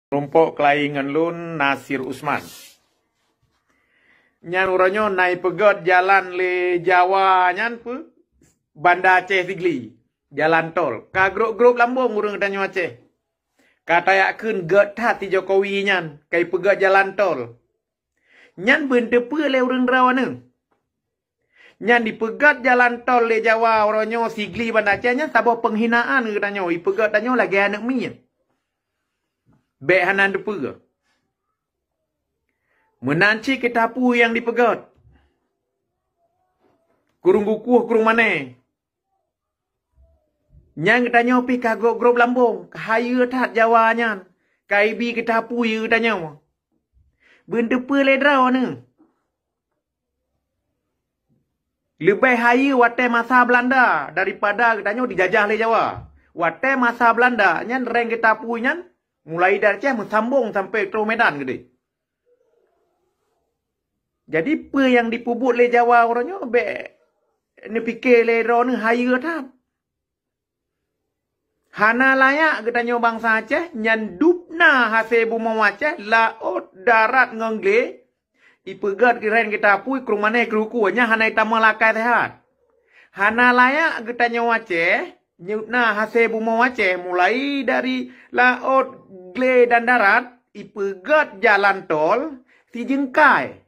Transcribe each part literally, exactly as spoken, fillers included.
Rumpok keulayi ngon lôn Nasir Usman. Nyan uroe nyoe na ipeugét jalan lé Jawa nyan peue? Banda Aceh Sigli, jalan tol. Ka grôp-grôp lambông ureuëng tanyoe Aceh. Ka tajak kheun gét that si Jokowi nyan, ka ipeugét jalan tol. Nyan beuneuteupeu lé ureuëng droeneuh. Nyan ipeugét jalan tol lé Jawa uroe nyoe Sigli Banda Aceh nyan saboh peunghinaan keu tanyoe, ipeugét tanyoe lagée aneuëk miet. Bék hana teupeue. Meunan cit keu tapui nyang ipeugét. Kureueng gukueh kureueng mané. Nyan geutanyoe pih ka grôp-grôp lambông, ka hayeue that Jawa nyan, ka ibi keu tapui geutanyoe. Beuneuteupeu lé droeneuh. Leubeh hayeue watée masa Beulanda daripada geutanyoe dijajah lé Jawa. Watée masa Beulanda nyan reng geutapui nyan mulai dari Aceh meusambông sampoe troh Medan keudeh. Jadi peue nyang jipeubuet lé Jawa uroe nyoe bék neupike lé droeneuh hayeue that. Hana layak geutanyoe bansa Aceh nyan dubna hase bumoe Aceh, laôt, darat ngon glé, ipeugét keu reng geutapui, kureueng mané kureueng gukueh, nyan hana itamong lakée seuhat. Hana layak geutanyoe Aceh nyeubna hase bumoe Aceh mulai dari laôt, glé dan darat ipeugét jalan tol sijeungkai.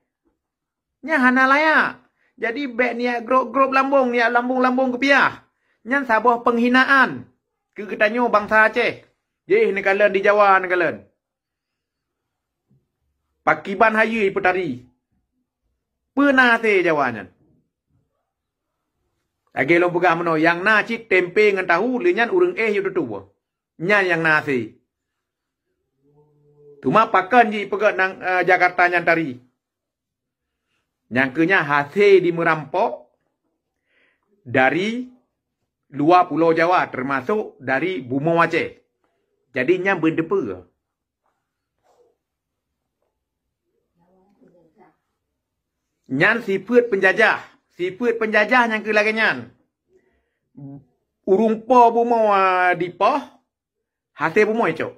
Nyan hana layak. Jadi bék niyak grôp-grôp lambông, niyak lambông-lambông geupiah. Nyan saboh peunghinaan keu geutanyoe bansa Aceh. Jih neukalon di Jawa neukalon. Pakiban hayeue peutari. Peue na hase Jawa nyan? Lagée lôn peugah meunoe, nyang na cit tempe ngon tahu, lé nyan ureuëng éh yue tutoe. Nyan nyang na hase. Teuma pakon jipeugét nang, eh, Jakarta nyan tari? Nyang keu nyan hase jimeurampok dari luwa Pulo Jawa, teumasok dari bumoe Aceh. Jadi nyan beuneuteupeu. Nyan sifeuet peunjajah. Sifeuet peunjajah nyang keu lagée nyan. Ureuëng po bumoe dipoh, hase bumoe cok.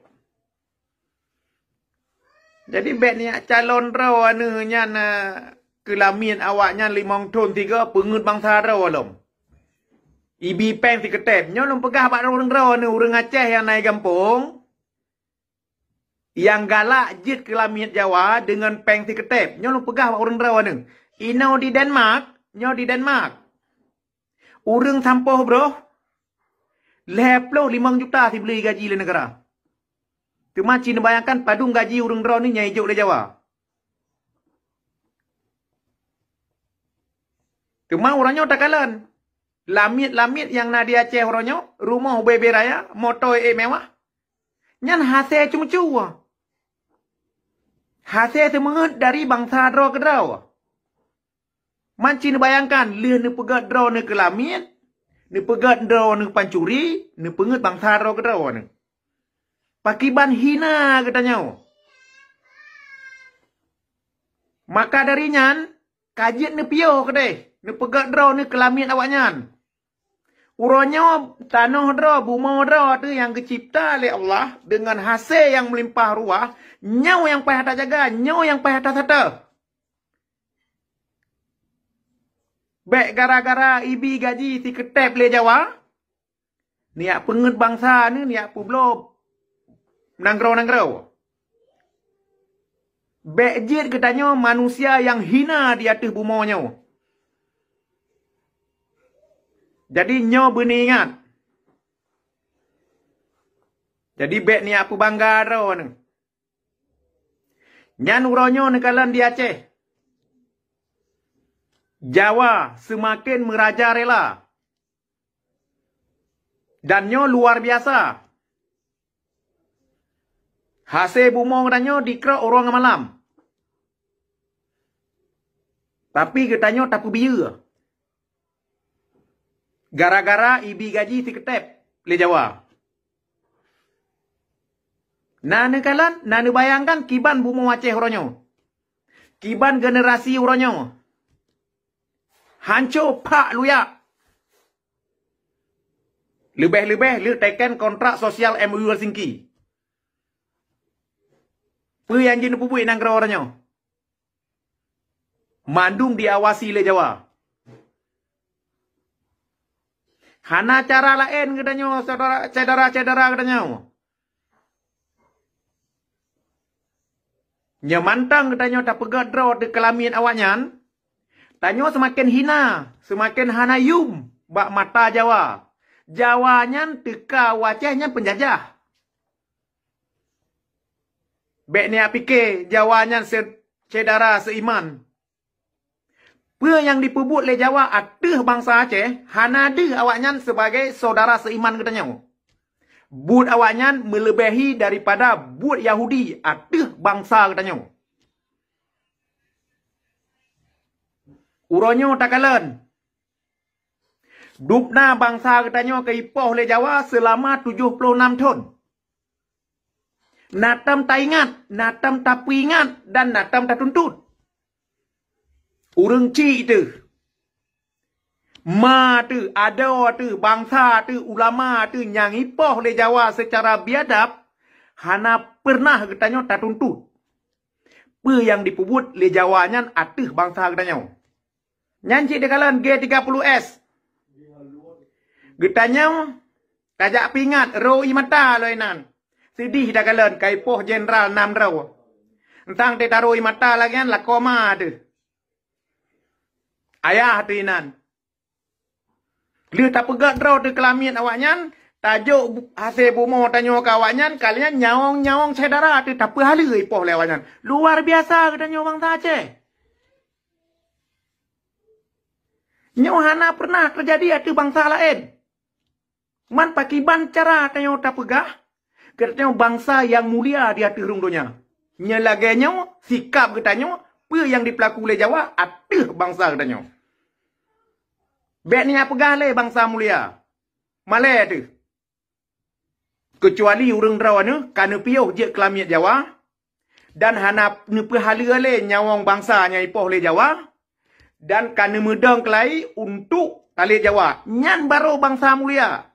Jadi bék niyak calon droeneuh nyan, eh, keulamiet awaknyan limong thon tiga peungeuet bansa droe lom. Ibi péng sikeuteb. Nyoe lôn peugah bak ureuëng droeneuh, ureuëng Aceh nyang na i gampông, nyang galak jeuet keulamiet Jawa deungon péng sikeuteb. Nyoe lôn peugah bak ureuëng droeneuh. Inoe di Denmark, nyoe di Denmark. Ureuëng sampoh broh, lhée ploh limong juta sibleue gaji lé neugara. Teuma ci neubayangkan padum gaji ureuëng droeneuh nyang ijok lé Jawa. Teuma uroe nyoe takalon, lamiet-lamiet nyang na di Aceh uroe nyoe, rumoh ubé-bé raya, moto ék mewah, nyan hase ceumeucue. Hase seumeungeut dari bansa droe keudroe. Man ci neubayangkan, lheueh neupeugét droeneuh keulamiet, neupeugét droeneuh pancuri, neupeungeuet bansa droe keudroe neuh. Pakiban hina geutanyoe. Maka dari nyan, ka jeuet neupiôh keudeh, neupeugét droeneuh keulamiet awaknyan. Uroe nyoe tanoh droe, bumoe droe teuh nyang geucipta lé Allah deungon hase nyang meulimpah ruah, nyoe nyang payah tajaga, nyoe nyang payah tasato. Bék gara-gara ibi gaji sikeuteb lé Jawa, niyak peungeuet bansa neuh, niyak peubloe nanggroe-nanggroe. Bék jeuet geutanyoe manusia nyang hina di ateueh bumoe nyoe. Jadi nyoe beuneuingat. Jadi bék niyak peubangga droeneuh. Nyan uroe nyoe neukalon di Aceh. Jawa seumaken meurajalela. Dan nyoe luar biasa. Hase bumoe geutanyoe dikrok uroe ngon malam. Tapi geutanyoe tapeubiyeu. Gara-gara ibi gaji sikeuteb lé Jawa. Na neukalon, na neubayangkan kiban bumoe Aceh uroe nyoe. Kiban generasi uroe nyoe. Hanco phak luyak. Leubeh-leubeh lheueh teken kontrak sosial M O U Helsinki. Peue nyang jeuet neupeubuet nanggroe tanyoe? Mandum diawasi lé Jawa. Hana cara laén geutanyoe, syedara-syedara geutanyoe. Nyoe mantong geutanyoe tapeugét droe teuh keulamiet awaknyan, tanyoe seumaken hina, seumaken hana yum bak mata Jawa. Jawa nyan teuka u Aceh nyan peunjajah. Bék neujak pike Jawa nyan se-, syedara seuiman. Peue nyang jipeubuet lé Jawa ateueh bansa Aceh, hana deuh awaknyan sibagai syedara seuiman geutanyoe. Buet awaknyan meuleubehi daripada buet Yahudi ateueh bansa geutanyoe. Uroe nyoe takalon, dubna bansa geutanyoe ka ipoh lé Jawa seulama tujoh ploh nam thon. Na tom taingat, na tom tapeuingat, dan na tom tatuntut. Ureuëng chik teuh, ma teuh, adoe teuh, bansa teuh, ulama teuh nyang ipoh lé Jawa seucara biadab, hana peureunah geutanyoe tatuntut peue nyang jipeubuet lé Jawa nyan ateueh bansa geutanyoe. Nyan cit takalon G tiga puluh S. Geutanyoe tajak peuingat rô ié mata lom inan. Seudeh takalon ka ipoh jenderal nam droe. Eunteuk teutarô ié mata lagée nyan lakoe ma teuh, ayah teuh inan. Lheueh tapeugét droe teuh keulamiet awaknyan, tajok bu-, hase bumoe tanyoe keu awaknyan, kalian nyawöng-nyawöng syedara teuh tapeuhaleue ipoh lé awaknyan. Luar biasa geutanyoe bansa Aceh. Nyoe hana peureunah teujadi ateueh bansa laén. Man pakiban cara tanyoe tapeugah, geutanyoe bansa nyang mulia di ateueh rhueng donya. Nyoe lagée nyoe sikab geutanyoe, peue nyang jipeulaku lé Jawa ateueh bansa geutanyoe. Bék neujak peugah lé bansa mulia. Malée teuh. Keucuali ureuëng droeneuh ka neupiôh jeuet keulamiet Jawa, dan hana neupeuhaleue lé nyawöng bansa nyang ipoh lé Jawa, dan ka neumeudong keulai untuk talét Jawa. Nyan barô bansa mulia.